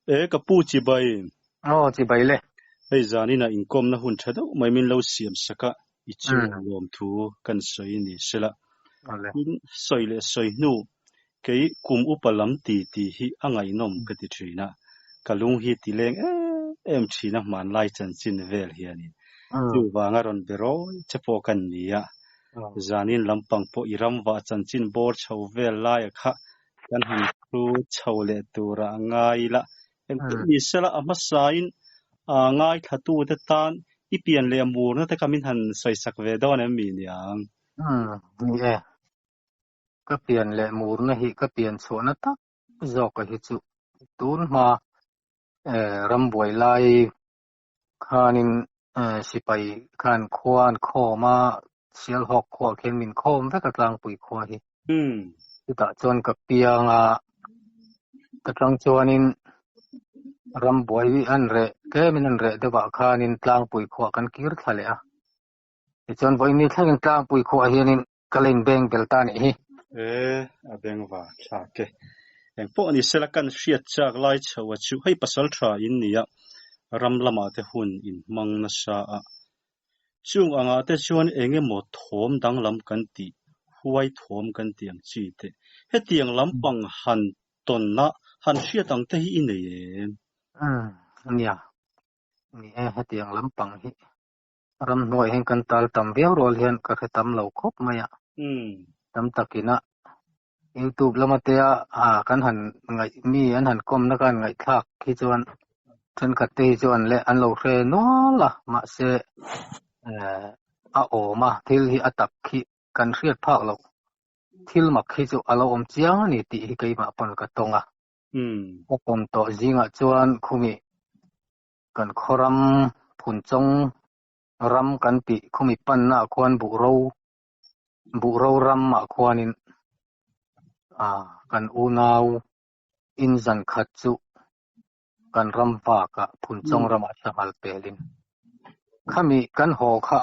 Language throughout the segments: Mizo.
E ka pu chibai. Aw chibai le. Hei zanin ah inkawmna hun tha deuh mai min lo siam sak a, i chungah lawmthu kan sawi ni sela. Tin, sawi leh sawi hnu, kei kum upa lam ti tih hi a ngaihnawm ka ti thin a, ka lung hi ti leng em em thin a hmanlai chanchin vel hianin. Chuvang a rawn be rawi che pawh kan ni a, zanin lampang pawh i ramvah chanchin bawr chho vel laia kha Kan han thu chho leh turah ngai ila, engpawh ni sela a hmasain ngaithlatute tan i pian leh murna te kha min han sawisak ve dawn em mi niang? Umm, ni e. Ka pian leh murna hi ka pian chhuahna tak zawka hi chu tun hma rambuai lai khanin sipai khan khua an khawm a, Sialhawk khuaah khian min khawm vek a tlangpui khua hi. Chutah chuan ka piang a, ka tang chuanin rambuai an reh tlemin an reh deuhah khanin tlangpui khuaah kan kir thla leh a. Tichuan vawiin ni thlengin tlangpui khuaah hianin ka la inbeng bel ta a nih hi. E, a bengva thlak e. Engpawh ni sela kan hriat chak lai chho a chu hei pasal tha in nia, ram lamah te hun in hmang nasa a. Chung angah te chuan eng emaw thawm danglam kan tih, huai thawm kan tih ang chi te. Hetiang lampang han tawnna han hriat ang te hi i nei em? Umm, nia. Ni e, hetiang lampang hi Ramhnuai hian kan tal tam viau rual hian ka hre tam lo khawp mai a. Tam takin a YouTube lama te a kan han ngaih mi an han kawmna ka han ngaihthlak hi chuan thenkhat te hi chuan leh an lo hre nual a mahse a awm a thil hi a tak hi kan hriat phak loh thil mak hi chu a lo awm chiang a ni tih hi keimah pawn ka tawng a. Ka tawn tawh zingah chuan khumi Kan khaw ram Phunchawng ram kan tih khumi panna ah khuan Buhro Buhro ram ah khuanin ah kan unau in zan khat chu kan ram vak ah Phunchawng ram ah sanghal pelin khami kan haw kha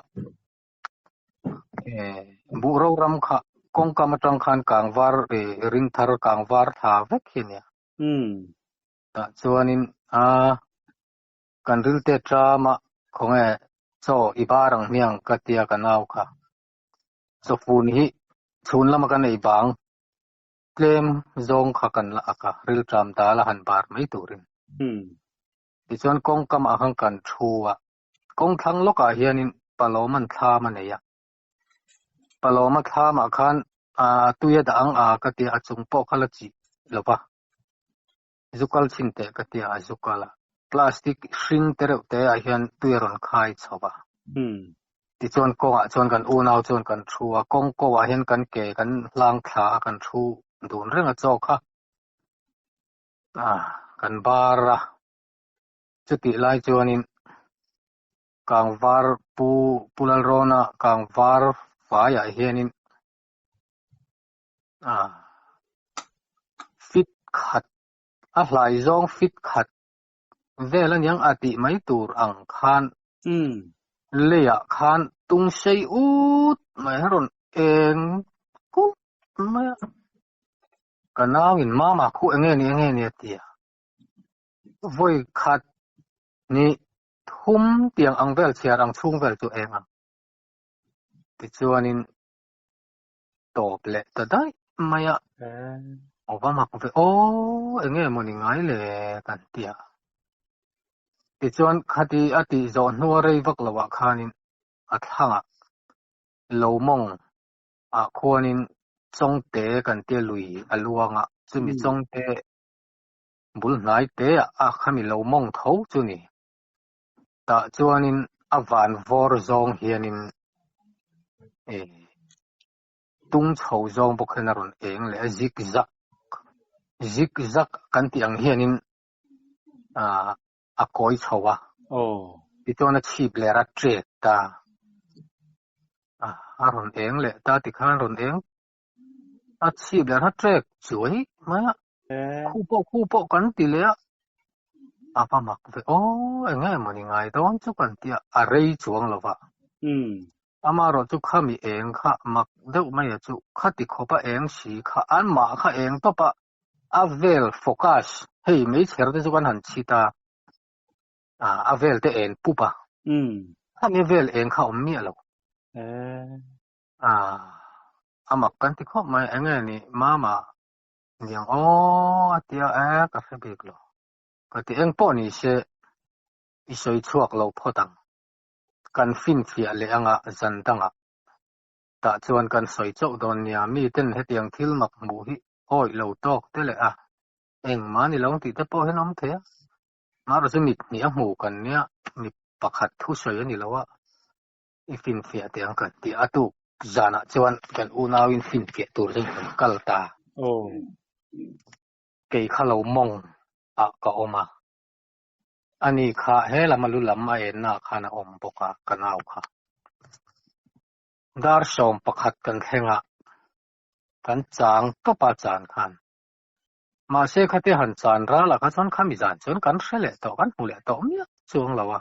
eh Buhro ram kha kawngkam atang khan kangvar eh ringthar kangvar thla vek hi a nia. Tah chuanin a kan rilte tama khawnge chaw i bar ang hmiang ka tia ka nau kha. Chawfun hi chhun lama kan ei bang tlem zawng kha kan la ak a, rilṭam dal a han bar mai turin. Tichuan kawngkamah khan kan thu a, kawngthlang lawkah hianin Palawman thlam a nei a. Palawma thlamah khan tui a dah ang a ka tia a chung pawh kha la chih lo va. Zu kal chhin teh ka tia a zu kal a. Plastic hring te reuh te ah hian tui a rawn khai chho a. Tichuan kawngah chuan kan unau chuan kan thu a, kawng ko ah hian kan ke kan hlang thla a kan thu dun reng a chaw kha kan bar a. Chutih lai chuanin Kangvar Pu Pu Lalrawna Kangvar faiah hianin ah fit khat a hlai zawng fit khat vel aniang a tih mai tur ang khan leiah khan tung sei ut mai a rawn eng kulh mai a, ka nauin mama khu enge ni enge ni a ti a, vawi khat ni thum tiang ang vel chhiar ang chhung vel chu eng ang tichuanin tawp leh ta daih mai a. Aw va mak ve aw eng nge mawni ngai le kan ti a. Tichuan khati a tih zawh hnua rei vak lo ah khanin a thlangah lo mawng ah khuanin Chawngte kan tia lui a luang a, chumi Chawngte bul hnai te ah khami lo mawng tho chu ni. Tah chuanin a van vawr zawng hianin eh tung chho zawng bawk hian a rawn eng leh a, zig zag zig zag kan tih ang hianin ah a kawi chho a, tichuan a chhip ler a ṭek ta, ah a rawn eng leh ta tikhan a rawn eng a chhip ler a ṭek chuai mai a. Khu pawh khu pawh kan ti leh a, a va mak ve aw eng nge mawni ngai dawn chu kan ti a, a rei chuang lo va. Amaherawh chu khami eng kha mak deuh mai a chu khati khawpa eng si kha anmah kha eng tawp a, A vel focus hei meichher te chu kan han chhit a, a vel te en pup a. Khami vel eng kha awm miah lo. A mak kan ti khawp mai, eng nge ni mama niang aw a tia e ka hre bik lo. Ka ti eng pawh ni se i sawi chhuak lo phawt ang. Kan finfiah leh anga zan dangah tah chuan kan sawi chauh dawn nia, miten hetiang thil mak hmuh hi awih lo tawk te leh a, engmah ni lo tih te pawh hian awm thei a. Mahrawh chu mit hnih a hmu kan nia, mi pakhat thu sawi a ni lo a, i finfiah teh ang kan ti a tuk zanah chuan kan unauin finfiah tur chuan kan kal ta. Kei kha lo mawng ah ka awm a, ani kha he lam a lu lam a enna ah khan a awm bawk a, ka nau kha. Dar 11 kan thleng a, kan chang tawp a chan khan. Mahse khate han chan ral ah kha chuan khami zan chuan kan hre leh tawh, kan hmu leh tawh miah chuang lo a.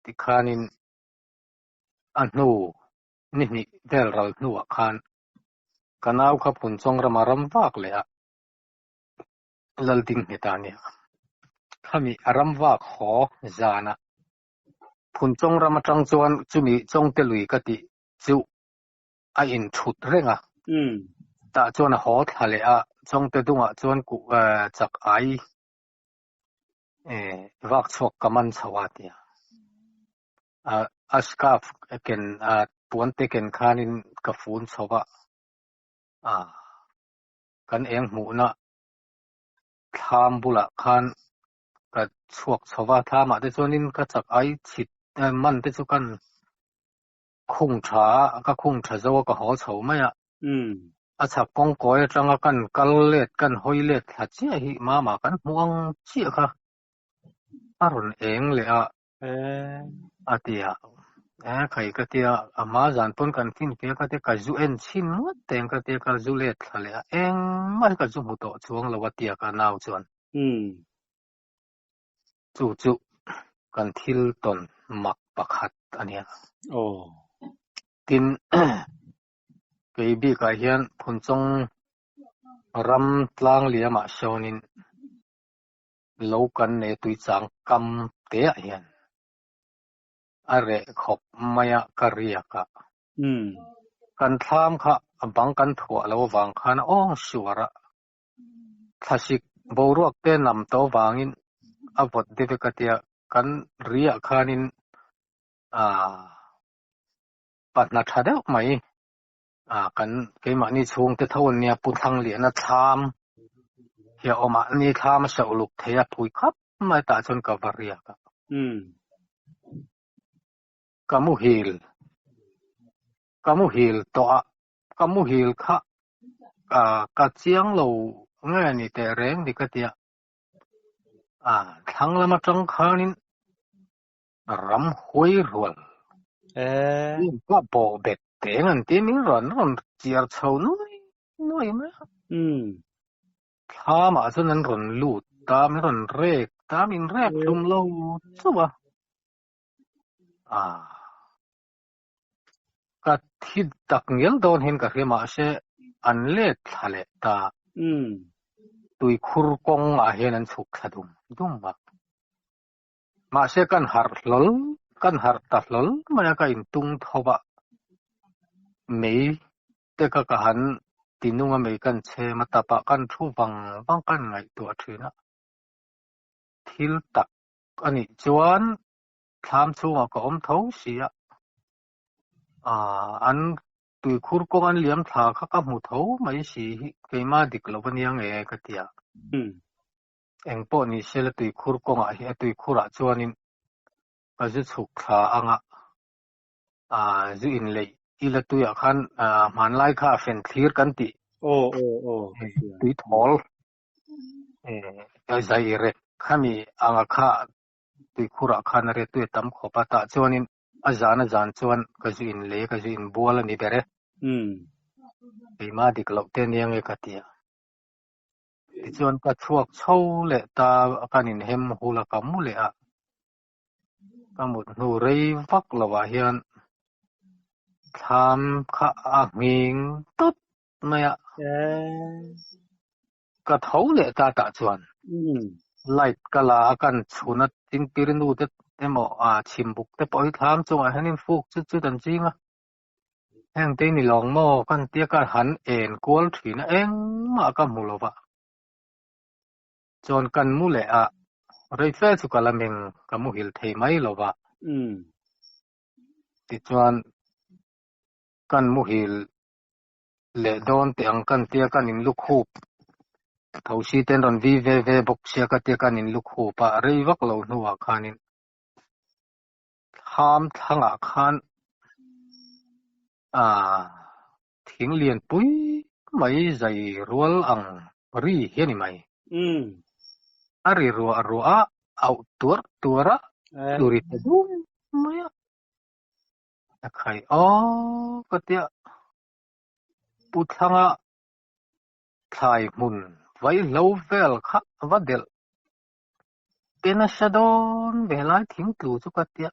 Tikhanin a hnu ni hnih vel ral hnuah khan ka nau kha Phunchawng rama ram vak leh a Lalding nghet a nia. Khami a ram vak haw zanah Phunchawng ram atang chuan chumi Chawngte lui ka tih chu a inthut reng a. Tah chuan a haw thla leh a, Chawngte dungah chuan chak ai vak chhuak ka man chho a tia. A scarf ken a puan te ken khanin ka fun chho a, kan eng hmuhna thlam bulah khan ka chhuak chho va, thlamah te chuanin ka chak ai chhit man te chu kan khung tha a, ka khung tha zo a ka haw chho mai a. A chhak kawngkawi atanga kan kal let kan hawi let thla chiah hi mama kan hmuh ang chiah kha a rawn eng leh a. A ti a, e khai ka tia a hma zan pawn kan fin fia ka tia ka zu en chhin ngawt teng ka tia ka zu let thla leh a, engmah hi ka zu hmu tawh chuang lo a tia ka nau chuan. Chu chu kan thil tawn mak pakhat a nia. Tin, kei bikah hian Phunchawng ram tlang liamah sawnin lo kan nei tui chang kam te ah hian a reh khawp mai a ka riak a. Kan thlam kha a bang kan thuah lo avang khan a awng suar a, thlasik boruak te nam tawh avangin a vawt deuh e ka tia kan riah khanin aaa pahna tha deuh mai ah kan keimahni chhungte tho an nia Pu Thlangliana thlam hi a awm a ni thlam a hreuh luk thei a phui khap mai tah chuan ka va riak a. Ka muhil ka muhil tawh a ka muhil kha ah ka chiang lo nge ni teh reng ni ka tia ah thlang lam atang khanin ram huai rual ka bawh bet teng an ti min rawn rawn chiar chho nuai nuai mai a. Thlamah chuan an rawn lut ta, min rawn rek ta, min rek hlum lo chauh a. Ah. Ka thi tak ngial dawn hian ka hria mahse an let thla leh ta. Tuikhur kawngah hian an chhuk thla dum dum a. Mahse kan harh hlawl, kan harh ta hlawl mai a, ka intung tho a, mei te kha ka han ti nung a, mei kan chhem a, tapah kan thu vang vang kan ngaihtuah thin a. Thil tak a nih chuan thlam chhungah ka awm tho si a, aah an tuikhur kawng an liam thla kha ka hmu tho mai si hi, keimah dik lo a nia nge ka ti a. Eng pawh ni se la tuikhur kawngah hi a tuikhurah chuanin ka zu chhuk thla anga aah zu inleih ila tuiah khan aah hmanlai kha a fen thlir kan tih tui thawl eh zai rek khami anga kha tuikhurah khan a riat tui a tam khawp a tah chuanin a zan a zan chuan ka zu inlei a ka zu inbual a ni ber e. Keimah dik loh te nia nge ka ti a. Tichuan ka chhuak chho leh ta kan inhem hul a ka mu leh a, ka mut hnu rei vak lovah hian thlam kha a nghing tawp mai a. Ka tho leh ta tah chuan light ka la a kan chhun a chingpir nu te emaw ah chhimbuk te pawh hi thlam chungah hianin fuk chut chut an ching a. Heng te ni lawng maw kan tia ka han en kual thin a engmah ka hmu lo va. Chuan kan mu leh a rei fe chu ka la meng ka muhil thei mai lo va. Tichuan kan muhil leh dawn teh ang kan tia kan in lukhup tho si ten rawn vi ve ve bawk sia ka tia kan in lukhup a rei vak lo hnuah khanin thlam thlangah khan ah thing lian pui mai zai rual ang ri hi a ni mai. A ri ruah ruah a auh tuarh tuarh a tlu ri ta dum mai a. A khai aw ka tia Pu Thlanga thlai hmun vaihlo vel kha va delh pe nasa dawn ve lai thing tlu chu ka tia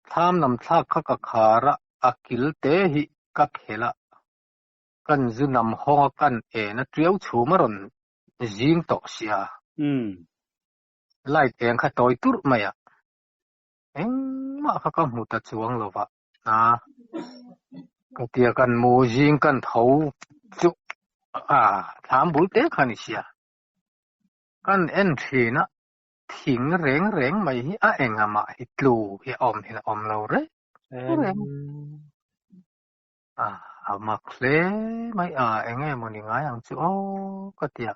thlam lam thlak kha ka khar a, a kil te hi ka phelh a, kan zu nam hawng a kan en a tiau chhum a rawn zing tawh sia. Light eng kha tawi turh mai a. Engmah kha ka hmu ta chuang lo va, a ka tia kan mu zing kan tho chu a thlam bul te kha ni sia. Kan en thin a, thing reng reng mai hi a engah hi tlu hi a awm hin a awm lo reng reng. A a mak hle mai a, eng nge maw ni ngai ang chu aw ka tia.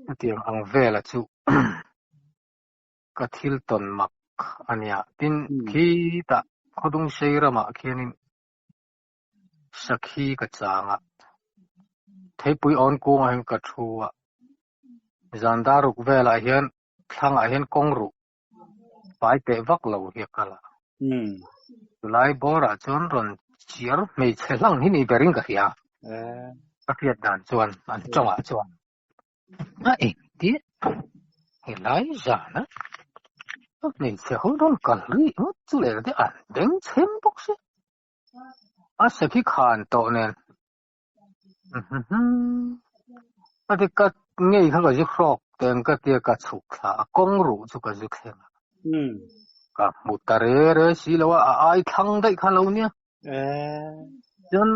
Chutiang ang vela chu ka thil tawn mak a nia. Tin, khitah Khawdungsei ramah khianin sakhi ka chang a, theipui awn kungah hian ka thu a, zan daruk velah hian thlangah hian kawng ruh fai teh vak lo hi a kal a. Chulai bawrah chuan rawn chiar hmeichhe hlang hi ni berin ka hria. Ka hriat dan chuan an tawngah chuan A engtia helai zana a hmeichhe ho rawn kal rih ngawt chu leh te an beng chhem bawk se a sakhi khan tawh nen a ti ka ngei kha ka zu hrawk teng ka tia ka chhuk thla a kawng ruh chu ka zu thleng a ka hmu ta re re si lo a a ai thlang daih kha lo nia chuan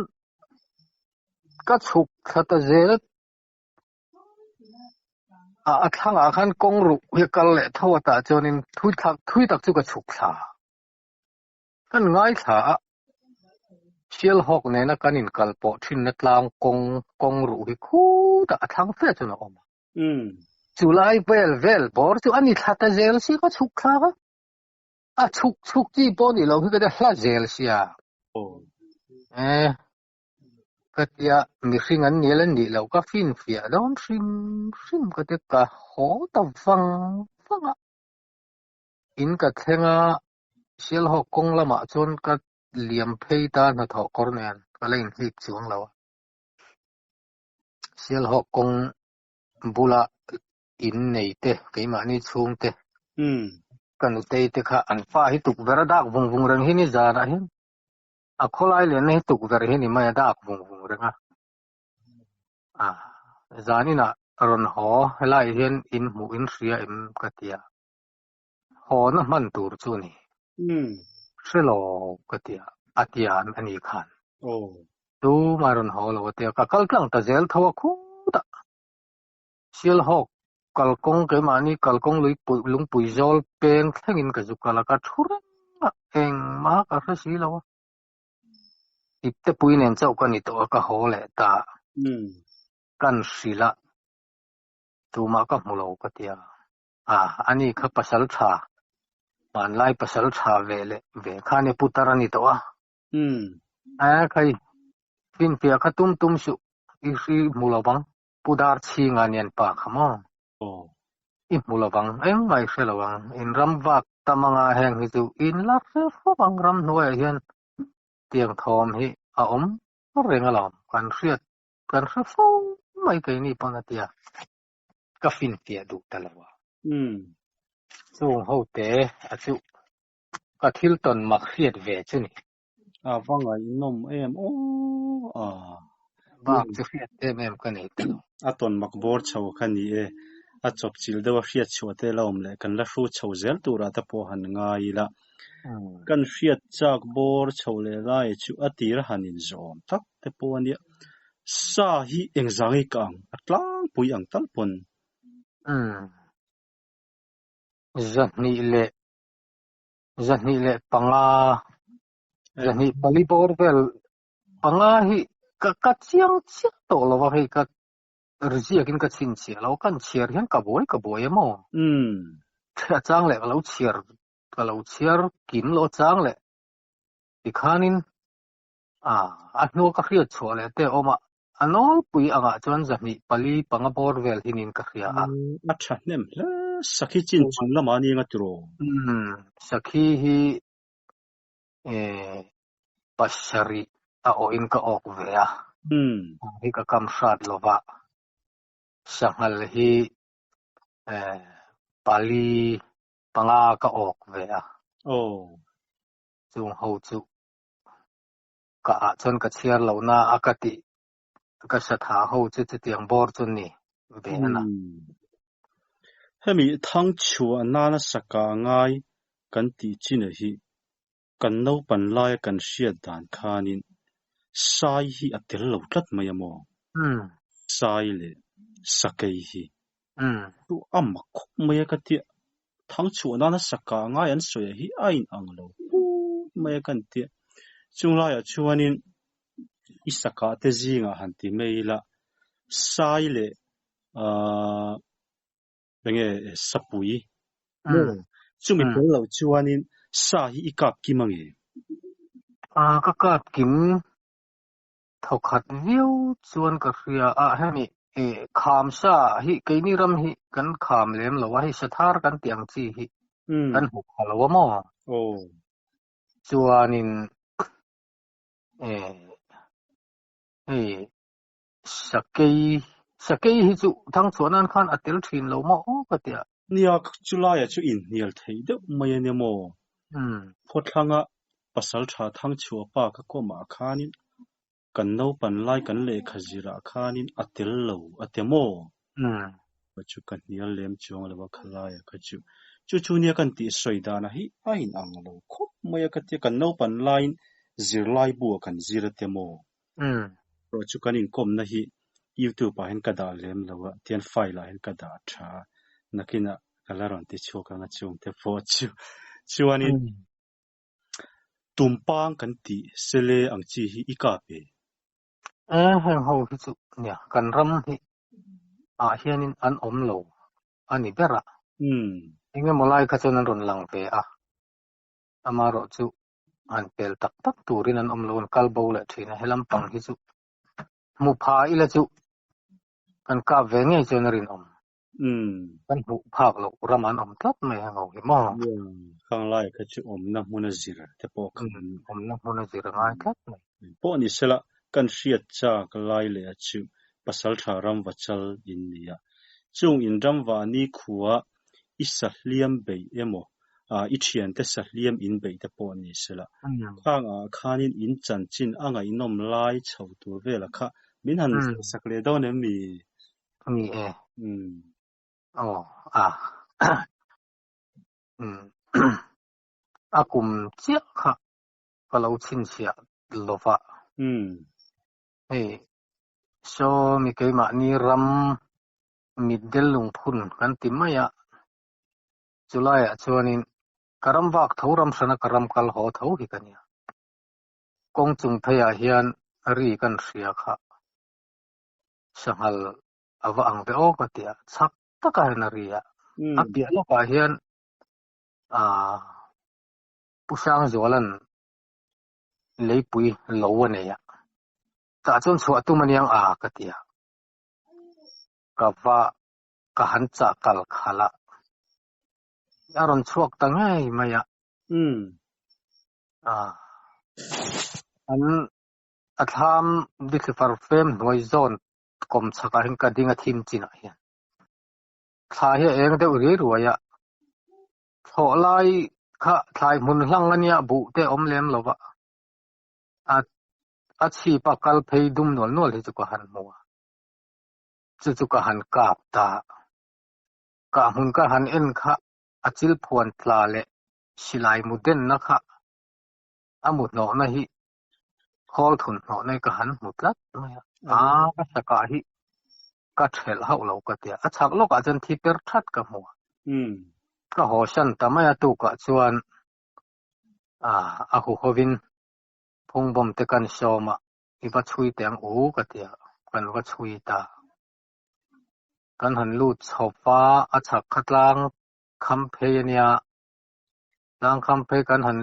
ka chhuk thla ta zel A a thlangah khan kawng ruh hi a kal leh tho a tah chuanin thui thlak thui tak chu ka chhuk thla. Kan ngaithla a, Sialhawk nena kan inkal pawh thinna tlang kawng kawng ruh hi khutah a thlang fe chuan a awm a. Chulai vel vel bawr chu a ni thla ta zel si ka chhuk thlak a. A chhuk chhuk chi pawh ni lo hi ka ti hla zel sia. E. Ka tia mihring an nial an nih loh ka finfiah dawn hrim hrim ka tia ka haw ta vang vang a. In ka thleng a, Sialhawk kawng lamah chuan ka liam phei ta hnathawh kawr nen ka la inhlip chuang lo a. Sialhawk kawng bula in nei te keimahni chhung te ka nutei te kha an fa hi tukverh a dak vung vung reng hi ni zanah hian A khawlai lenna hi tukverh hi ni mai a dak vung vung reng a. A zaninah rawn haw helaiah hian in hmuh in hria em ka ti a. Haw na hman tur chu a ni. Hre lo ka ti a, a ti a a ni khan. Tumah rawn haw lo a ti a, ka kal tlang ta zel tho a khutah. Sialhawk kalkawng keimahni kalkawng luipui lungpui zawl peng thlengin ka zu kal a, ka thu reng a, engmah ka hre si lo a. Ipte pui nen chauh ka ni tawh a, ka haw leh ta. Kan hrilh a, tumah ka hmu lo ka ti a. A, ani kha pasal tha, hmanlai pasal tha ve leh ve kha ania putar a ni tawh a. A khai, finfiah kha tum tum suh, i hri hmu lo vang. Pu Darchhinga nian pa kha maw? I hmu lo vang, engmah i hre lo ang. In ram vak tam anga heng hi chu in la hre fawp ang. Ram hnuaiah hian tiang thawm hi a awm reng alawm. Kan hriat kan hre fo mai keini pawn a tia. Ka finfiah duh ta lo a. Chung ho te a chu ka thil tawn mak hriat ve chu ni. A va ngaihnawm em aw a. Bak chu hriat em em ka nei ta lo. A tawn mak bawr chho kha ni e. A chawp chilh deuh a hriat chhuah te la awm leh kan la hru chho zel turah te pawh han ngai ila. Kan hriat chak bawr chho leh lai chu a tir a han inzawm tak te pawh a nia. Sa hi engzang i kah ang? A tlangpui ang tal pawn. 200 leh 205, 204 bawr vel panga hi ka ka chiang chiah tawh lo a, hei ka riziakin ka chhinchhiah lo, kan chhiar hian ka buai ka buai em aw. A chang leh ka lo chhiar ka lo chhiar kim lo chang leh tikhanin a a hnua ka hriat chhuah leh te a awm a, a nawlpui angah chuan 204 panga bawr vel hi niin ka hria a. A tha hnem hle, sakhi chin chung lamah a ni anga tiraw? Umm, sakhi hi 7 a awhin ka awk ve a, hi ka kam hrat lova, sanghal hi pali panga ka awk ve a. Chung ho chu ka ah chuan ka chhiar lo na a ka tih ka satha ho chu chutiang bawr chu ni ve a na. Hemi thang chhuah nana saka ngai kan tih chin a hi kan naupan laia kan hriat dan khanin sai hi a tel lo tlat mai a maw? Sai leh sakei hi chu a mak khawp mai a ka tia. Thang chhuah nana saka ngai an sawi hi a inang lo put mai a kan tia. Chung laiah chuanin i saka te zingah han ti mai ila sai leh aaa enge sapui maw chumi tel loh chuanin sa hi i kap kim ange? Aa ka kap kim thawkhat viau chuan ka hria a, hemi kham sa hi keini ram hi kan kham lem lo a, hei sathar kan tih ang chi hi kan hmu pha lo a maw? Chuanin hei Sakei, sakei hi chu thangchhuah nan khan a tel thin lo maw aw ka ti a. Nia, chulaiah chu inhnial theih deuh mai a nia maw? Khawthlanga pasaltha thangchhuah pa ka kawmah khanin kan naupan lai kan lehkha zirah khanin a tel lo a ti maw? Ka chu ka hnial lem chuang lo a khalaiah kha chu. Chu chu nia kan tih sawi danah hi a inang lo khawp mai a ka ti a, kan naupan laiin zirlai buah kan zir a ti maw? Erawh chu kan inkawmna hi YouTube ah hian ka dah lem lo a, tian file ah hian ka dah tha a, nakinah ka la rawn ti chhuak ang a chungte pawh chu. Chuanin tumpang kan tih sele ang chi hi i kap e? E, heng ho hi chu nia, kan ram hi ah hianin an awm lo a ni ber a. Engemaw lai kha chuan an rawn lang ve a, amaherawh chu han pel tak tak turin an awm lo, an kal bo leh thin a, helam pang hi chu hmu pha ila chu kan kap ve ngei chuan a rinawm. Kan hmuh phak loh ram an awm tlat mai a ngo hi maw? Khang lai kha chu awmna hmuna zir te pawh khan. Awmna hmuna zir a ngai tlat mai. Pawh ni sela kan hriat chak lai leh a chu pasaltha ramvachal in ni a. Chung in ramvah nikhua i sahliam beih emaw, i thiante sahliam in beih te pawh ni sela, khang ah khanin in chanchin a ngaihnawm lai chho tur vela kha min han sak leh dawn em mi? Ni e. Aw a. A kum chiah kha ka lo chhinchhiah lova. Hei saw mi keimahni ram Mitdel lungphun kan ti mai a, chulaiah chuanin ka ram vak tho ram hrana ka ram kal haw tho hi ka nia. Kawng chung pheiah hian ri kan hria kha sanghal a va ang ve aw ka ti a, chak takah hian a ri a. A piah lawkah hian aah Pu Sangzuala'n leipui lo a nei a, tah chuan chhuah tum a niang a ka ti a. Ka va ka han chah kal khalh a, a rawn chhuak ta ngei mai a. An a thlam dithli far fem hnuai zawn kawm chhakah hian ka ding a thim chinah hian. Thla hi a eng deuh riai ruai a, thlawh lai kha thlai hmun hlang a nia buh te a awm lem lo va. A. a chhip a kal phei dum nual nual hi chu ka han hmu a. Chu chu ka han kap ta. Kah hmun ka han en kha a chil phuan tla leh silai mu denna kha a mu hnawhna hi khawl thun hnawhna hi ka han hmu tlat mai a. A ka sakah hi ka thelh hauh lo ka tia. A chhak lawkah chuan thi per that ka hmu a. Ka haw san ta mai a tukah chuan a huhovin phungbawm te kan sawm a, i va chhui teh ang u ka tia, kan va chhui ta. Kan han lut chhawp a, a chhak kha tlang kham phei a nia, tlang kham phei kan han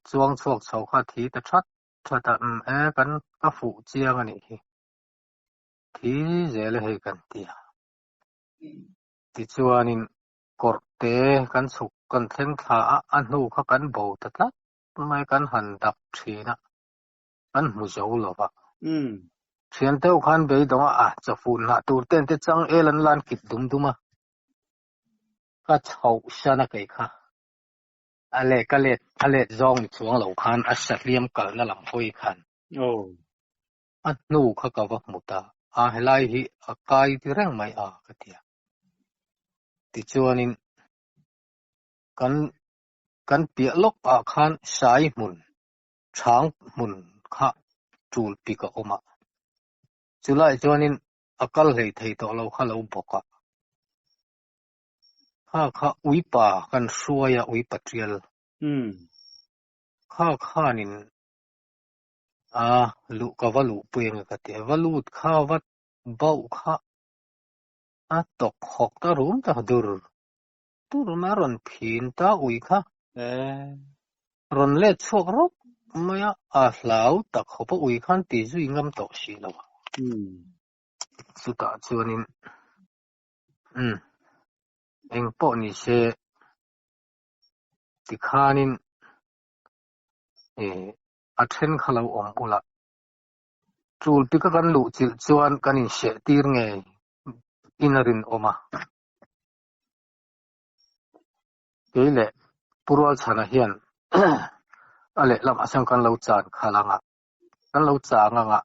chuang chhuak chho kha a thi ta that that a, umm e kan ka fuh chiang a nih hi, thi zel e hei kan ti a. Tichuanin kawrh te kan chhuk kan thleng thla a, a hnu kha kan bo ta tlat mai kan han dak thin a, kan hmu zo lo va. Thian deuh khan beidawng a, a chawfun hnah tur ten te chang el an lan kit dum dum a, ka chhoh san a kei kha. A leh ka let a let zawng ni chuang lo khan a sahliam kalna lam hawi khan a hnu kha ka va hmu ta a, helai hi a kai ti reng mai a ka ti a. Tichuanin kan kan piah lawk ah khan sai hmun chhang hmun kha tul pik a awm a, chulai chuanin a kal hlei thei tawh lo kha lo bawk a, kha kha uipa kan hruai a uipa tial kha khanin a luh ka va luh pui ang e ka ti a, va lut kha va bauh kha a tawk hawk ta rum ta dur dur mai a rawn phin ta ui kha rawn let chhuak rawk mai a, a hlau tak khawp a ui khan ti zui ngam tawh si lo a. Chutah chuanin umm eng pawh ni se tikhanin eh a then kha lo awm ula tul pika kan luh chilh chuan kan inseh tir ngei in a rinawm a. Kei leh Pu Rualchhana hian a lehlamah chuan kan lo chan khalh ang a, kan lo chang ang a,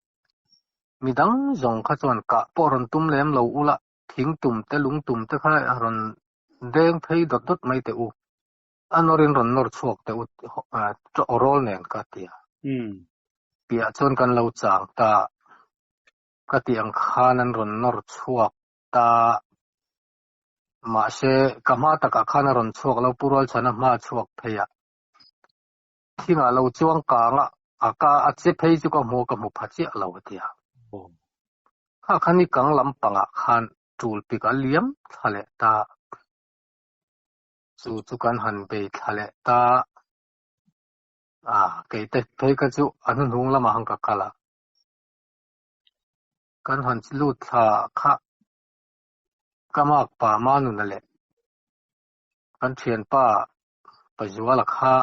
midang zawng kha chuan kah pawh rawn tum lem lo ula, thing tum te lung tum te kha rawn deng phei dawt dawt mai teh u, a nawrin rawn nawr chhuak teh u aw rawl nen ka ti a. Piah chuan kan lo chang ta, ka tih ang khan an rawn nawr chhuak ta. Mahse, ka hma takah khan a rawn chhuak lo, Pu Rualchhana hma a chhuak phei a. Thingah lo chuang kang a, a ka a che phei chu ka hmu a, ka hmu pha chiah lo a ti a. Kha khan i kang lampangah khan tul pik a liam thla leh ta. Chu chu kan han bei thla leh ta. A, kei te phei kha chu a hnuhnung lamah han ka kal a. Kan han lut thla kha Ka makpa Manuna leh kan thianpa Pazuala kha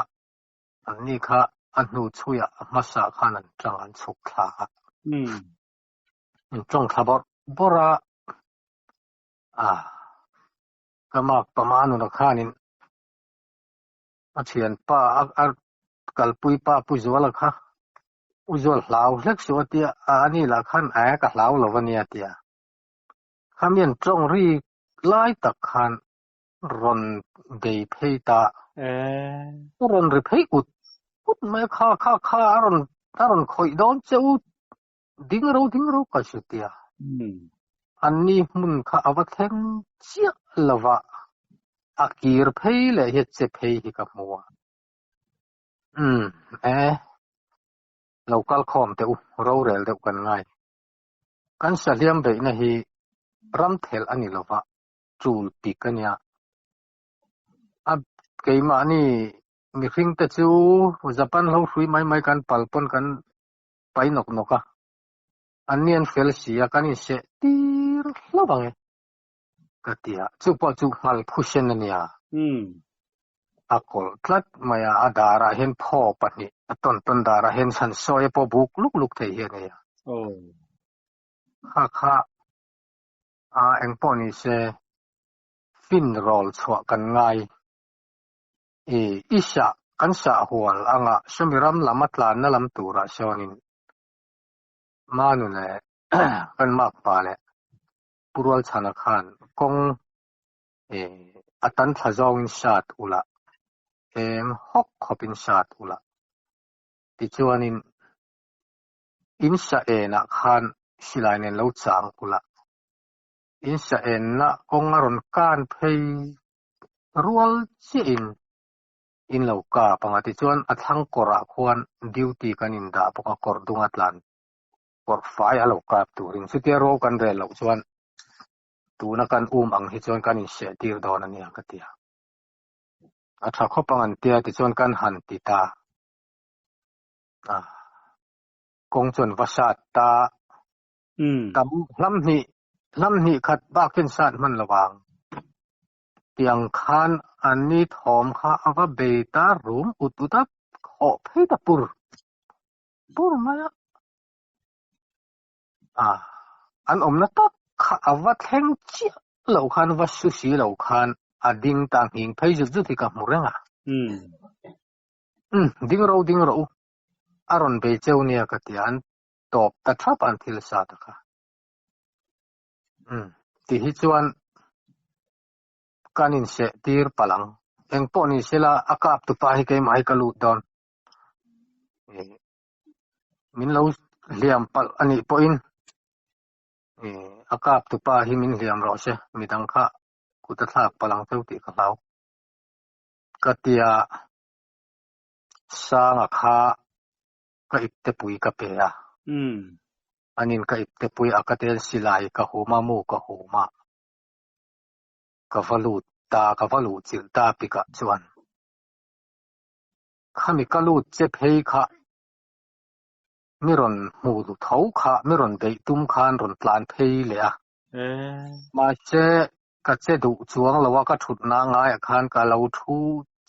anni kha a hnu chhuiah a hmasa khan an tang an chhuk thla a. An tawng thla bawrh bawrh a, a ka makpa Manuna khanin a thianpa a kalpui pa Pu Zuala kha U Zual hlau hlek suh a tia, ani lah khan e ka hlau lo a nia a tia. Khamian tawng ri lai tak khan rawn bei phei ta. A rawn ri phei ut ut mai a, kha kha kha a rawn a rawn khawih dawn che u, ding ro ding ro ka hre tia. Anni hmun kha a va thleng chiah lo va, a kir phei leh hi a che phei hi ka hmu a. Umm e, lo kal khawm teh u, rorel deuh kan ngai. Kan sahliam beihna hi ram thelh a ni lova, tul pik a nia. A keimahni mihring te chu Japan hlo hrui mai mai kan pal pawn kan pai nawk nawk a, anni an fel si a, kan inseh tir hlauh ang e ka ti a, chu pawh chu nghal phusen a nia. A kawlh tlat mai a, a darah hian phaw pahnih a tawn tawn darah hian chhan sawi a pawh buk luk luk thei hi a nei a. Kha kha a eng pawh ni se fin rawl chhuah kan ngai. I i sah kan sah hual anga sawmi ram lam a tlanna lam turah sawnin. Manu leh kan makpa leh Pu Rualchhana khan kawng a tan thla zawngin sat ula, eng hawk khawpin sat ula. Tichuanin in sa enah khan silai nen lo chang ula, in sa enna kawng a rawn kan phei rual chiahin in lo kap ang a. Tichuan a thlang kawrah khuan duty kan indah bawk a, kawr dunga tlan kawr fai a lo kap turin. Chutia ro kan rel loh chuan tuna kan um ang hi chuan kan inseh tir dawn a nia ka ti a. A tha khawp ang an tia tichuan kan han ti ta. A kawng chuan va sat ta. Tam hlam hnih hlam hnih khat bak hian sat hman lo vang. Tiang khan an ni thawm kha a va bei ta rum ut ut a, hawh phei ta pur pur mai a. A an awmna tak kha a va thleng chiah lo khan va su si lo khan a ding ta nghing phei zut zut hi ka hmu reng a. Umm ding ro ding rawh u a rawn bei cheu nia ka ti a, an tawp ta thap a an thil sa ta kha. Umm ti hi chuan kan inseh tir palh ang. Engpawh ni sela a kap tupa hi keimah hi ka lut dawn. Min lo hliam palh a nih pawhin a kap tupa hi min hliam rawh se, midang kha kut a thlak palh ang cheu tih ka hlau. Ka tia Sanga kha ka iptepui ka pe a. Anin ka iptepui a ka tel silai ka hum a, mu ka hum a. Ka va lut ta, ka va luh chilh ta pikah chuan. Khami ka lut che phei kha mi rawn hmu tho kha, mi rawn beih tum khan rawn tlan phei leh a. Mahse, ka che duh chuang lo a, ka thutna ngaiah khan ka lo thu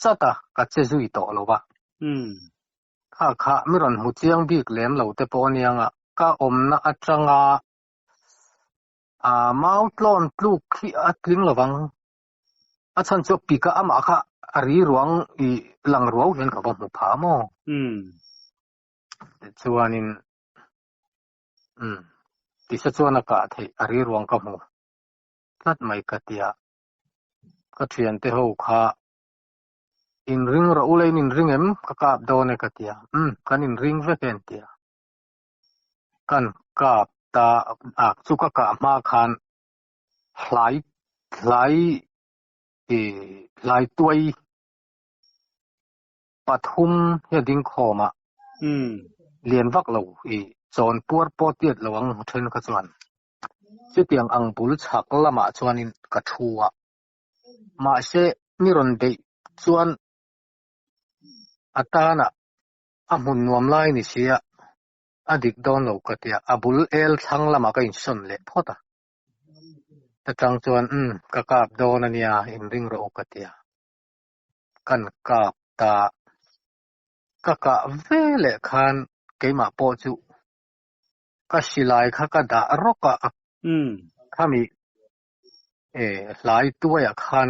chat a, ka che zui tawh lo a. Kha kha mi rawn hmu chiang bik lem lo te pawh aniang a, ka awmna atanga mau tlawn tluk hi a tling lo vang. A chhan chu pik a amah kha a ri ruang i lang ruau hian ka va hmu phah maw? Tichuanin umm tisa chuan a kah theih a ri ruang ka hmu tlat mai ka tia. Ka thiante ho kha inring rawh u la in inring em? Ka kap dawn e ka tia. Umm kan inring vek e an tia. Kan kap ta a chu ka kah hma khan hlai hlai ih hlai tuai pathum hi a ding khawm a lian vak lo ih chawn puar pawh tiat lo ang then kha chuan chutiang ang bul chhak lamah chuanin ka thu a mahse mi rawn beih chuan a tanah a hmun nuam lai ni sia a dik dawn lo ka tia a bul el thlang lamah ka insawn leh phawt a. Ta tang chuan umm ka kap dawn a nia inring rawh u ka tia. Kan kap ta ka kah ve leh khan keimah pawh chu ka silai kha ka dah rawk a khami hlai tuaiah khan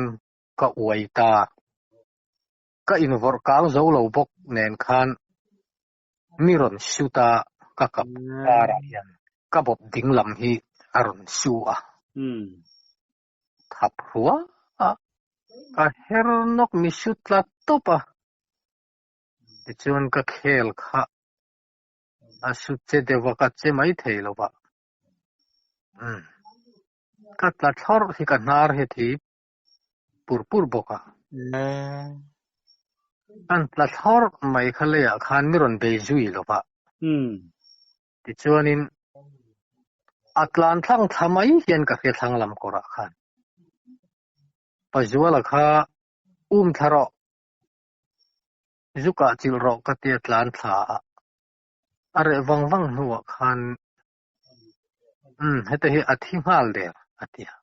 ka uai ta. Ka invawrh kang zo lo bawk nen khan Mi rawn shoot a, ka kap karah hian ka bawp ding lam hi a rawn su a. Thap hruah a, ka her nawk mi shoot tla tawp a. Tichuan ka khel kha a su che deuh a, ka che mai thei lo va. Ka tla thlawrh hi ka hnar hi a thi pur pur bawk a. An tla thlawrh mai kha leiah khan mi rawn bei zui lo va. Tichuanin a tlan thlang thla mai hian ka hria thlang lam kawrah khan. Pazuala kha um thla rawh, zukah chilh rawh ka tia tlan thla a. A reh vang vang hnuah khan umm heta hi a thi nghal der a ti a.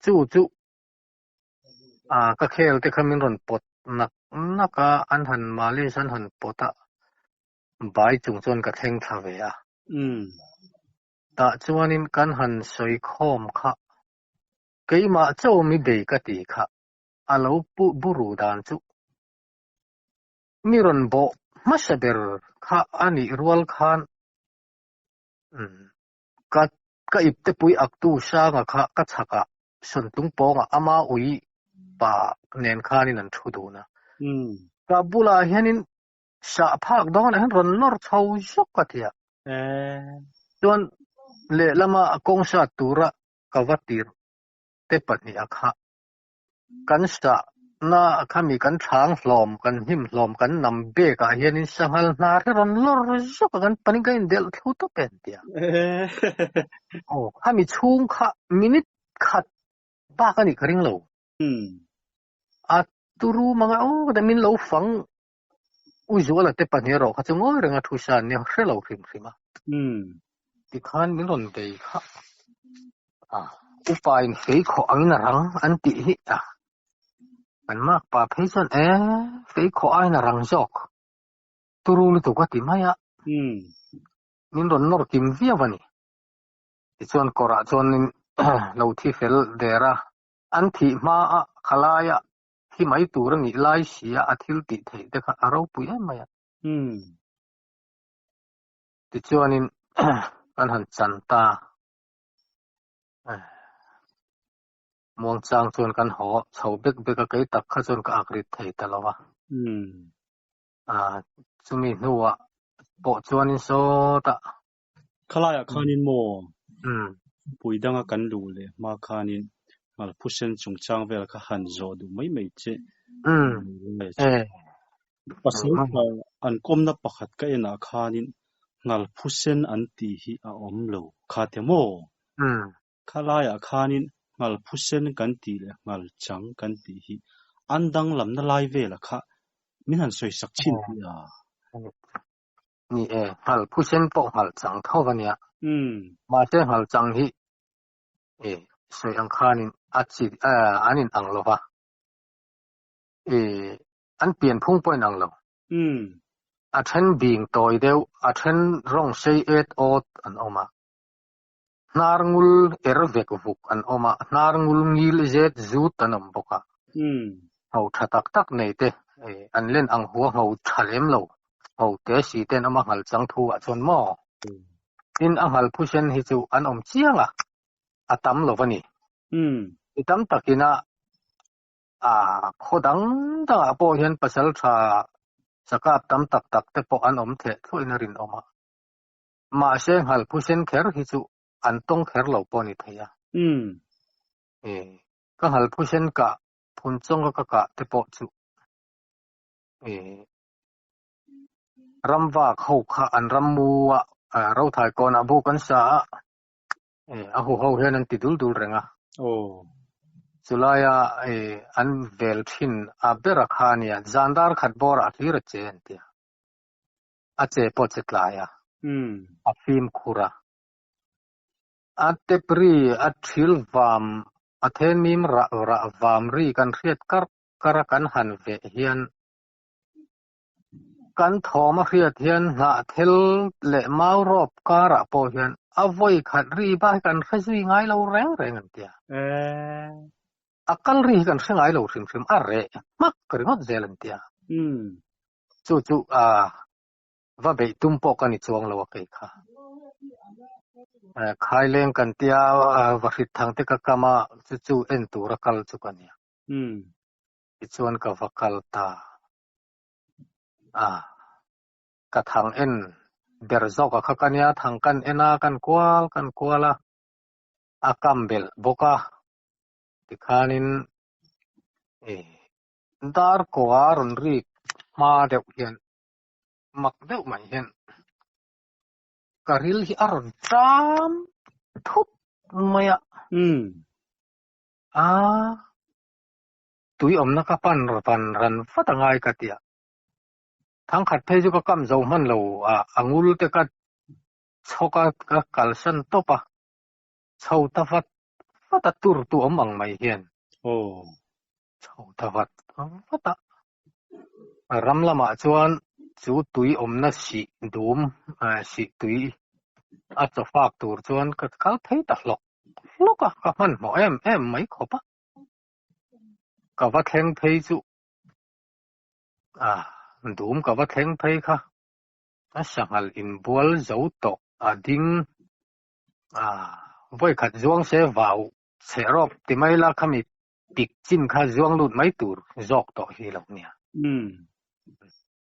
Chu chu ah ka khel te kha min rawn pawt nak nak a, an han malis an han pawt a, bai chung chuan ka thleng thla ve a. Tah chuanin kan han sawi khawm kha, keimah chaw mi bei ka ti kha, a lo buru dan chu mi rawn bawh hmasa ber kha a nih rual khan. Um ka ka iptepui aktu Sanga kha ka chhakah Sawntlung pawngah ama ui pa nen khanin an thu dun a. Ka bulah hianin sah phak dawnah hian rawn lawr chho zawk a ti a. Chuan lehlama kawng sat tura ka va tir te pahniha kha kan sah na khami kan thlang hlawm, kan hnim hlawm, kan nam bek ah hianin sanghal hnar hi rawn lawr zawk a, kan panin kan indelh thlu tawp e an ti a. Aw, khami chhung kha minute khat bak a nih ka ring lo. A turu mang a, aw ka min lo fang U Zuala te pahnih erawh kha chu ngawi renga thu sa an nia hre lo hrim hrim a. Tikhan min rawn bei kha a, upa in fei khawh angin a rang an tih hi a, kan makpa phei chuan e fei khawh aiin a rang zawk turu lutuk a ti mai a, min rawn nawr kim viau a ni. Tichuan kawrah chuanin lo thi fel der a, an thih hmaa khalaia Thi mai tur a nih lai sia a thil tih theih te kha a ropui em mai a. Tichuanin kan han chan ta. Muangchang chuan kan haw chho bek bek a, kei tak kha chuan ka ak rit thei ta lo a. Chumi hnuah pawh chuanin sawtah. Khalaiah khanin maw pui danga kan luh leh hma khanin Nghalphusen chungchang vel kha han zawh duh mai mai che. Pasal tha an kawmna pakhat ka enah khanin Nghalphusen an tih hi a awm lo kha te maw? Khalaiah khanin Nghalphusen kan tih leh Nghalchang kan tih hi an danglamna lai vela kha min han sawisak chhin tih a. Ni e, Nghalphusen pawh Nghalchang tho a nia. Mahse Nghalchang hi e sawi ang khanin a chi an in ang lo va, e an pian phung pawh in ang lo. A then bing tawi deuh, a then rawng sei et awt an awm a, hnar ngul er vek vuk an awm a, hnar ngul ngil zet zut an awm bawk a. Ngho tha tak tak nei te an len ang hua ngho tha lem lo, ngho te si te an awm a, nghal chang thu ah chuan maw? Tin, a nghal phusen hi chu an awm chiang a, a tam lo a ni. Mi tam takin a a khaw dang dangah pawh hian pasal tha sakap tam tak tak te pawh an awm theh thluahin a rinawm a. Mahse, nghal phusen kher hi chu an tawng kher lo pawh a ni thei a. Ka nghal phusen kah phun chawnga ka kah te pawh chu Ramvak ho kha an rammu a, Rothai kawnah buk an sa a, a huho hian an ti dul dul reng a. Chulaia an vel thin a ber a kha a nia, zan dar khat bawrah hlir a che an ti a, a che pawh che tlai a, a fimkhur a. A tep ri, a thil vam, a thenmim rah rah vam ri kan hriat karh karh a kan han veh hian Kan thawm a hriat hian hnahthel leh mau rawp karah pawh hian a vawi khat ri bak hi kan hre zui ngai lo reng reng an ti a. A kal ri hi kan hre ngai lo hrim hrim, a reh hmak ringawt zel an ti a. Chu chu va beih tum pawh ka ni chuang lo a kei kha. Khaileng kan tia va hrit thang te ka kam a, chu chu en tura kal chu ka nia. Tichuan ka va kal ta a, ka thang en ber zawk a kha ka nia, thang kan en a, kan kual kan kual a, a kam belh bawk a, tikhanin eh dar kaw a rawn rik hma deuh hian mak deuh mai hian ka ril hi a rawn ṭam thut mai a. A. Tui awmna ka pan van ran vat a ngai ka ti a. Thangkhat phei chu ka kam zo hman lo a, a ngul te ka chhawk a, ka kalsan tawp a, chho ta vat vat a tur tu awm ang mai hian. Chho ta vat vat a. Ram lamah chuan chu tui awmna sih dum, sih tui a chaw fak tur chuan ka kal phei ta hlawk hlawk a, ka hmanhmawh em em mai khawp a. Ka va thleng phei chu ah dum ka va thleng phei kha a sanghal inbual zo tawh a ding. A vawi khat zuang se vau chhe rawp ti mai la khami pik chin kha zuang lut mai tur zawk tawh hi lo nia.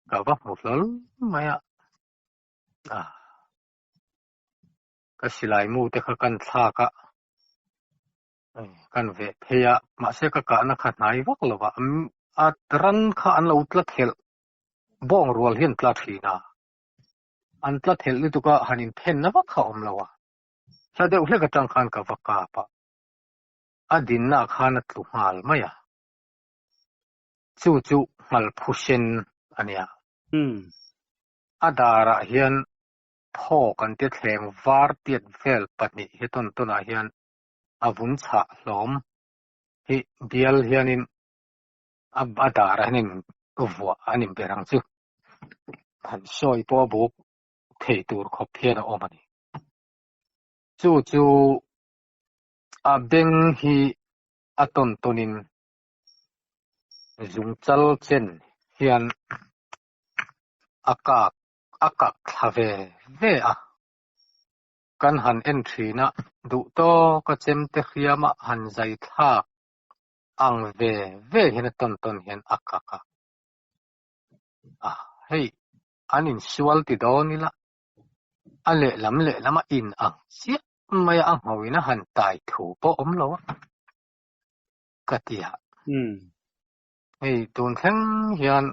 Ka va hmu hlawl mai a. A ka silai mu te kha kan thlak a. Kan veh phei a, mahse ka kahna kha hnai vak lo va, a ran kha an lo tla thelh bawng rual hian tla thin a. An tla thelh lutuk a, han inphenna vak kha a awm lo a. Hla deuh hlek atang khan ka va kap a, a dinna khan a tlu nghal mai a. Chu chu Nghalphusen a nia. A darah hian phawk an tia thleng var tiat vel pahnih hi tawn tawnah hian a vun chhah hlawm hi bial hianin a darah hian vuah a ni ber ang chu. Han sawi pawh a buk thei tur khawp hian a awm a ni. Chu chu a beng hi a tawn tawnin zungchal chen hian a kak a kak thla ve ve a. Kan han en thin a, duh tawka chemte hriama han zai thlak ang ve ve hian a tawn tawn hian a kak a. A, hei an insual ti dawn ila, a lehlam lehlam a in ang chiah mai a, a nghoin a han tai thu pawh awm lo a, ka ti a. Hei tun thleng hian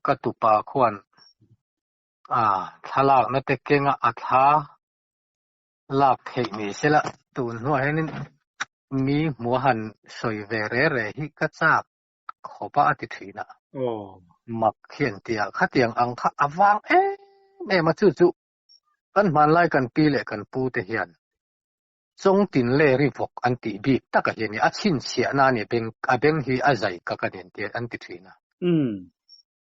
ka tupa khuan a thlalakna te kenga a thla lak theih ni sela tun hnuah hianin mi hmuh a han sawi ve re re hi ka chak khawp a a ti thin a. Mak hian tia khatiang ang kha a vang em em a chu chu kan hmanlai kan pi leh kan pu te hian Chawngtin leri vawk an tih bik taka hi a ni. A chhinchhiahna a ni beng a beng hi a zai kak a ni an ti an ti thin a.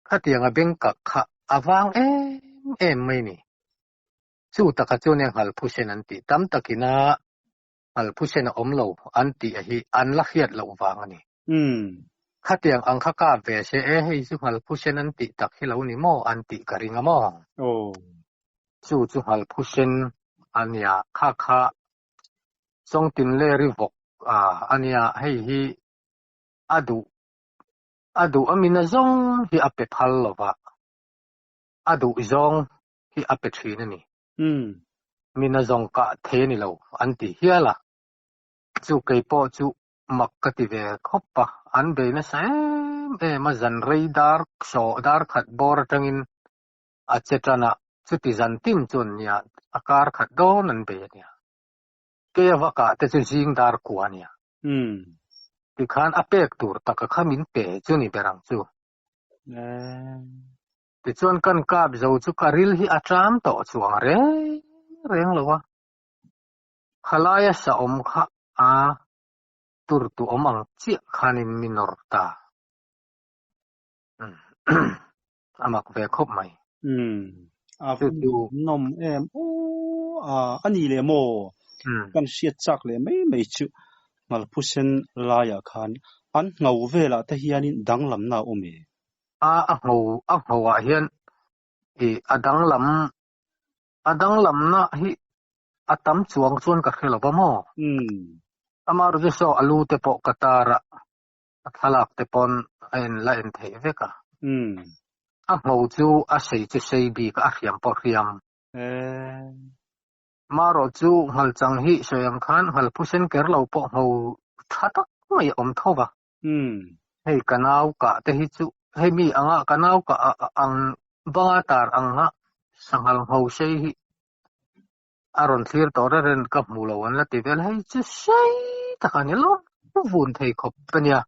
Khatiang a beng kak kha a vang em em mai ni. Chu taka chu nia Nghalphusen an tih tam takina Nghalphusen a awm lo an tih a hi an la hriat loh vang a ni. Khatiang ang kha kap ve se e hei chu Nghalphusen an tih tak hi lo ni maw an tih ka ring a maw? Chu chu Nghalphusen a nia kha kha Chawngtin leri vawk a nia hei hi a duh a duh a mina zawng hi a pe phal lo va, a duh zawng hi a pe thin a ni. Mina zawng kah thei a ni lo an ti hial a, chu kei pawh chu mak ka ti ve khawp a, an bei nasa em em a, zan rei dar saw dar khat bawr atangin a che tan a, chuti zan tin chuan nia a kar khat dawn an bei a nia. Kei a vakah te chu zing dar kua a nia. Tikhan a pek tur taka kha min pe chu ni ber ang chu. Tichuan kan kap zo chu ka ril hi a ṭam tawh chuang reng reng lo a. Khalaia sa awm kha a tur tu awm ang chiah khanin mi nawr ta. A mak ve khawp mai. A nawm em aw a a ni leh maw? Kan hriat chak leh mai mai chu Nghalphusen laiah khan an ngho velah te hianin danglamna a awm e. A a ngho a nghoah hian i a danglam a danglamna hi a tam chuang chuan ka hre lo va maw? Amaherawhchu chu saw a lu te pawh ka tar a, a thlalak te pawn a en la en theih vek a. A ngho chu a sei chu sei bik a, a hriam pawh hriam. Marawh chu nghalchang hi sawi ang khan nghalphusen ker lo pawh ngho tha tak mai a awm tho va. Hei ka nau kah te hi chu hei mi anga ka nau kah ang banga tar anga sanghal ngho sei hi a rawn thlir tawh reng reng ka hmu lo an la ti vel hei chu sei tak a ni lo vun thei khawp a nia.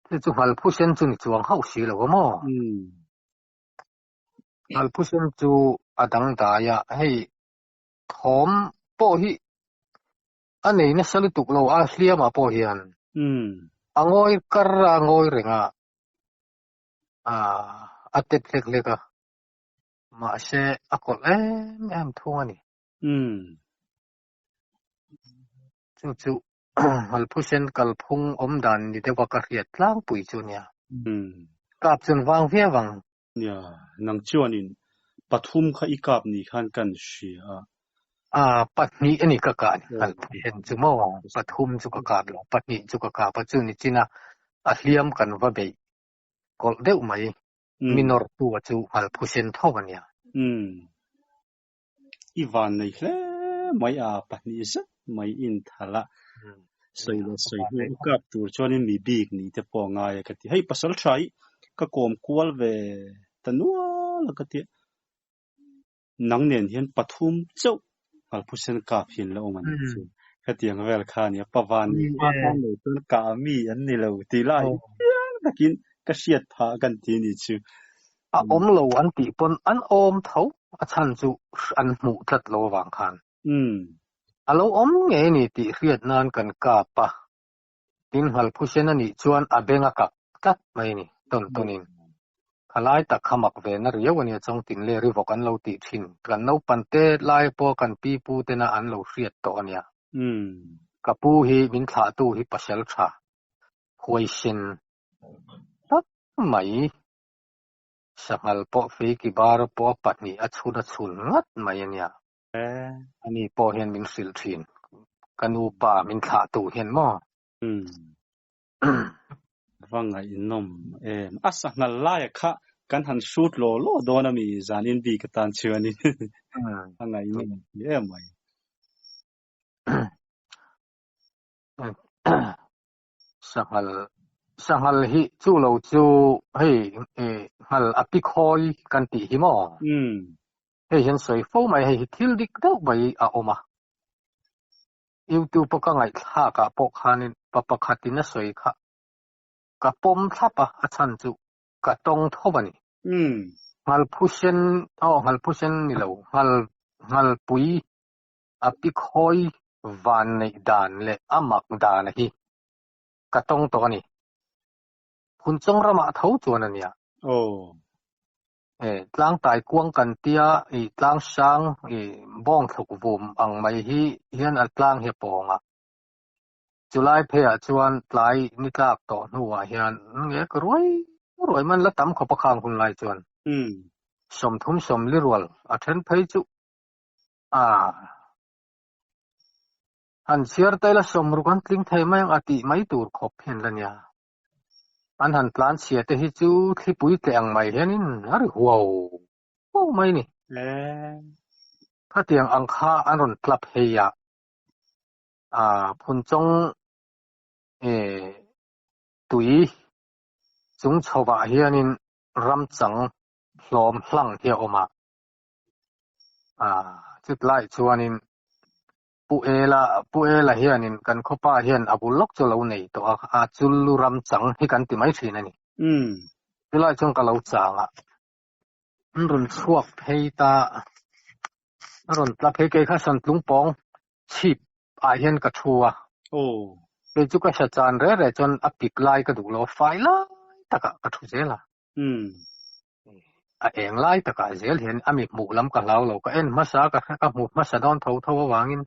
Chu chu nghalphusen chu ni chuang hauh si lo a maw? Nghalphusen chu a dangdai a, hei thawm pawh hi a nei nasa lutuk lo a hliamah pawh hian a ngawi kar a, a ngawi reng a, a tet hlek hlek a, mahse a kawlh em em thung a ni. Chu chu Nghalphusen kalphung awm dan ni deuh a ka hriat tlangpui chu nia. Kap chuan vang viau ang. Nia, nang chuanin pathum kha i kap ni khan kan hria a. A pahnih ani ka kah ni ngal phusen chu maw pathum chu ka kap lo pahnih chu ka kap a chu ni chin a a hliam kan va beih kawlh deuh mai mi nawr tu a chu ngal phusen tho ania. Umm i van nei hle mai a pahnih zet mai in thalh a sawi leh sawi hnu a kap tur chuanin mi bik nih te pawh a ngai a ka ti hei pasal tha hi ka kawm kual ve ta nual a ka ti a. Nang nen hian pathum chauh Ngalphusen kap hi an la awm a nih chu. Khatiang vel kha a nia, Pavan leh pa tan lo chuan kah mi an ni lo tih lai hi chiang takin ka hriat phah kan ti a nih chu. A awm lo an tih pawn an awm tho, a chhan chu an hmuh tlat lo avang khan. A lo awm ngei a ni tih hriat nan kan kap a, Tin, Ngalphusen a nih chuan a beng a kak tlat mai a ni, tawn tawnin. Khalai tak kha mak ve na riau a nia, Chawngtin leh Rivawk an lo tih thin. Kan naupan te lai pawh kan pi pu tena an lo hriat tawh a nia. Ka pu hi min thlahtu hi pasal tha, huaisen tak mai. Sanghal pawh feiki bar pawh a pahnih a chhun a chhun ngat mai a nia. Ani pawh hian min hrilh thin. Ka nu pa min thlah tu hian maw? Umm. Va ngaihnawm em. A sanghal laia kha kan han shoot law law dawn ami zan in bik atan chuanin a ngaihnawm em mai. Sanghal sanghal hi chu lo chu hei nghal a pi khawi kan tih hi maw? Hei hian sawi fo mai hei hi thil dik deuh mai a awm a. Youtube a ka ngaihthlak ah pawh khanin pa pakhatin a sawi kha ka pawm thlap a, a chhan chu ka tawng tho a ni. Nghalphusen aw nghalphusen ni lo nghal nghalpui a pi khawi van neih dan leh a mak dan hi ka tawng tawh a ni. Phunchawng ramah tho chuan a nia. Aw. Tlang taikuang kan tia ih tlang hrang ih bawng thluk vum ang mai hi hian a tlang hi a pawng a. Chulai pheiah chuan tlai ni tlak tawh hnuah hian nge ka ruai ruai man la tam khawp a khang hun lai chuan 30 40 rual a then phei chu a han chhiar taila 60 an tling thei mai ang a tih mai tur khawp hian la nia. An han tlan chhia te hi chu thlipui tleh ang mai hianin a ri huau huau mai a ni. Khatiang ang kha an rawn tla phei a, aa Phunchawng tui chung chhovah hianin ramchang hlawm hlang hi a awm a, aa chutlai chuanin Pu Ela, Pu Ela hianin kan khawpa hian a bul lawk chu a lo nei tawh a, a chullu ram chang hi kan ti mai thin a ni. Chulai chuan ka lo chang a, an rawn chhuak phei ta, a rawn tla phei kei kha Santlung pawng chhip ah hian ka thu a. Kei chu ka hria chan re re chuan a pik lai ka duh lo a, fai lai takah ka thu zel a. A eng lai takah zel hian a mi hmuh lam ka hlau lo, ka en hmasa ka ka hmu hmasa dawn tho tho avangin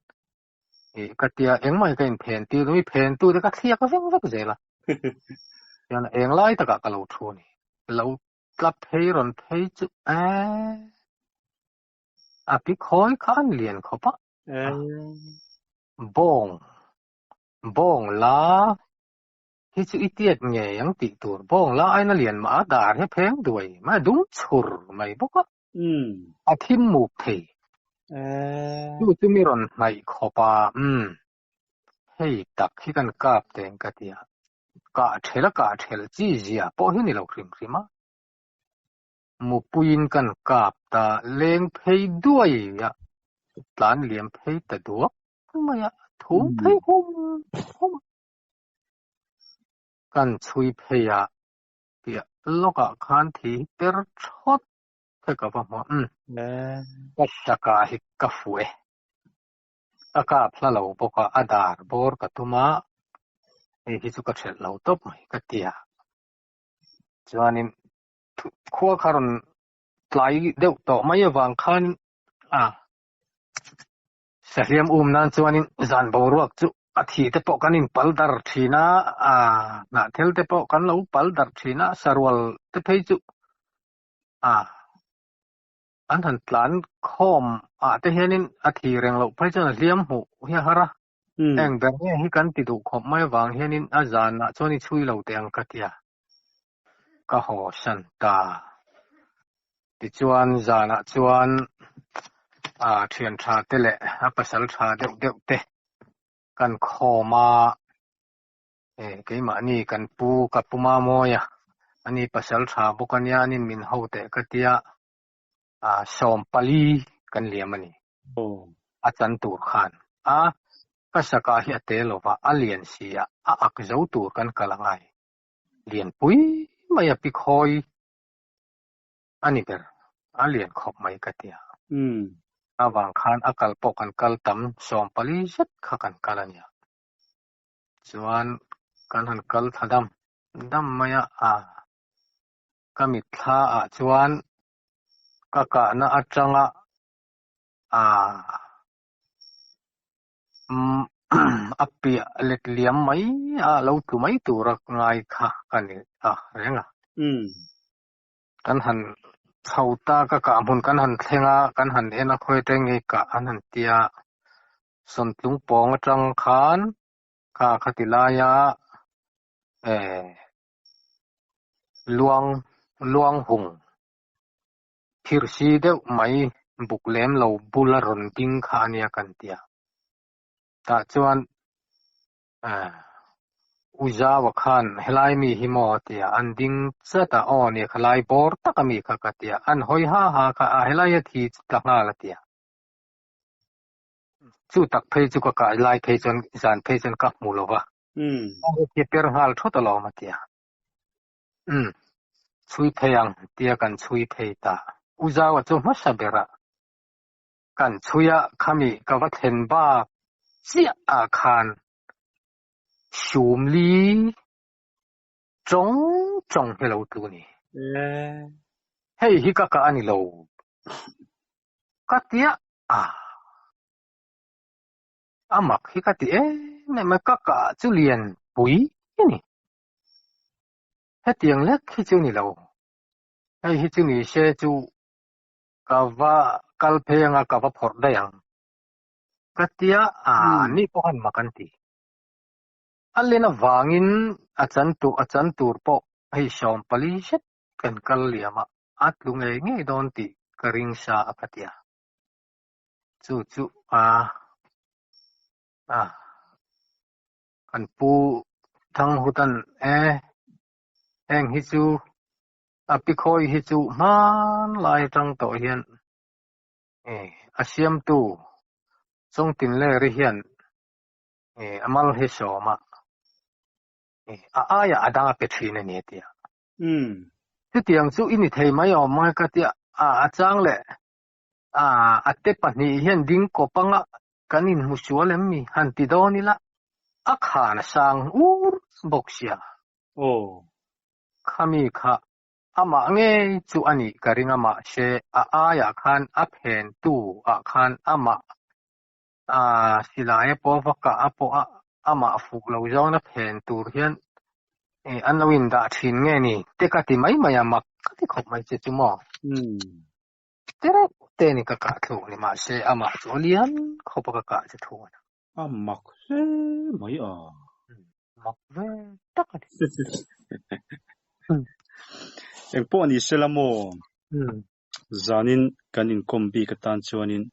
ih ka tia engmah hi ka inphen tir mi phen tu te ka thliak vek vek zel a, chuan a eng lai takah ka lo thu a ni, lo tla phei rawn phei chu eeh a pi khawi kha an lian khawp a, bawng bawng la. Hi chu i tiat ngei ang tih tur bawng la aina lian mah a dar hi a pheng duai mai a dum chhur mai bawk a, a thim muk thei. Chu chu mi rawn hnaih khawp a, umm hei tak hi kan kap teng ka ti a, kah ṭhel a kah ṭhel chi zia pawh hi ni lo hrim hrim a, mupuiin kan kap ta leng phei duai a, tlan liam phei ta duak mai a, thum phei hum hum a. Kan chhui phei a, piah lawkah khan thi hi per thawt the ka va hmu a, umm ka takah hi ka fuh e. Ka kap hla lo bawk a, a dar bawr ka tum a, hei hi chu ka ṭhelh lo tawp mai ka ti a. Chuanin khua kha rawn tlai deuh tawh mai avang khan a Sahliam um nan chuanin zan boruak chu a thi te pawh kan inpal dar thin a, aa hnahthel te pawh kan lo pal dar thin a, sarual te phei chu aa. An han tlan khawm ah te hianin a thi reng loh phei chuan a hliam hmuh hi a har a. Eng ber nge hi kan ti duh khawp mai avang hianin a zanah chuan i chhui lo teh ang ka ti a. Ka haw san ta. Tichuan zanah chuan a thian tha te leh a pasal tha deuh deuh te kan khawm a. Keimahni kan pu ka pu Mamawi a, ani pasal tha bawk ania anin min ho teh ka tia 14 kan liam a ni. A chan tur khan a ka saka hi a te lova a lian si a, a ak zo tur kan kal a ngai. Lian pui mai a pi khawi a ni ber, a lian khawp mai ka tia. Avang khan a kal pawh kan kal tam 14 zet kha kan kal a nia. Chuan kan han kal thla dam dam mai a, a ka mitthla ah chuan ka kahna atanga a a piah let liam mai a lo tlu mai tura ngai kha ka ni ta reng a. Kan han chho ta ka kah hmun kan han thleng a, kan han en a khawi atang nge kah an han tia Sawntlung pawng atang khan kha khati laia eh luang luang hung thirsi deuh mai buk lem lo bula rawn ding kha a nia kan tia. Tah chuan eh U Zaua khan helai mi hi maw a tia an ding chat a aw nia khalai bawr tak a mi kha ka tia an hawi ha ha kha a helai a thi chu ta nghal a tia. Chu tak phei chu ka kai lai phei chuan zan phei chuan ka hmu lo va. Ka per nghal thawt alawm a tia. Umm chhui phei ang tia kan chhui phei ta. U Zaua chu hmasa berah kan chhui a, khami ka va thlen bak chiah ah khan Sumli tawng tawng hi lo tlu ni. Hei hi ka kah a ni lo. Ka tia a, a mak hi ka ti em em a, ka kah chu lian pui a ni. Hetiang lek hi chu ni lo. Hei hi chu ni se chu ka va kal phei anga ka va phawrh daih ang. Ka tia a, ni pawh han mak an ti. A len avangin a chan tur a chan tur pawh hei 40 zet kan kal liam a, a tlu ngei ngei dawn tih ka ring sa a ka tia. Chu chu a a kan pu Thanghutan e heng hi chu a pi khawi hi chu hmanlai atang tawh hian e a siamtu Chawngtinleri hian e a mal hi sawm a e a aiah a dang a pe thin a ni a tia. Chutiang chu i ni thei mai awm mai ka tia a a chang leh a a te pahnih hian ding kawp anga kan inhmu sual em mi han ti dawn ila a khan a sang ur bawk sia. Khami kha amah ngei chu a nih ka ring a mahse a aiah khan a phen tu ah khan amah a silai a pawh va kah a pawh a amah fuh lo zawn a phen tur hian an lo indah thin nge ni te ka ti mai mai a mak ka ti khawp mai che chu maw. Te reuh te ni ka kah thluk ni mahse amah chu a lian khawp a ka kah che thu a. A mak hle mai a. Mak ve tak a ni. Engpawh ni se la maw? Zanin kan inkawm bik atan chuanin.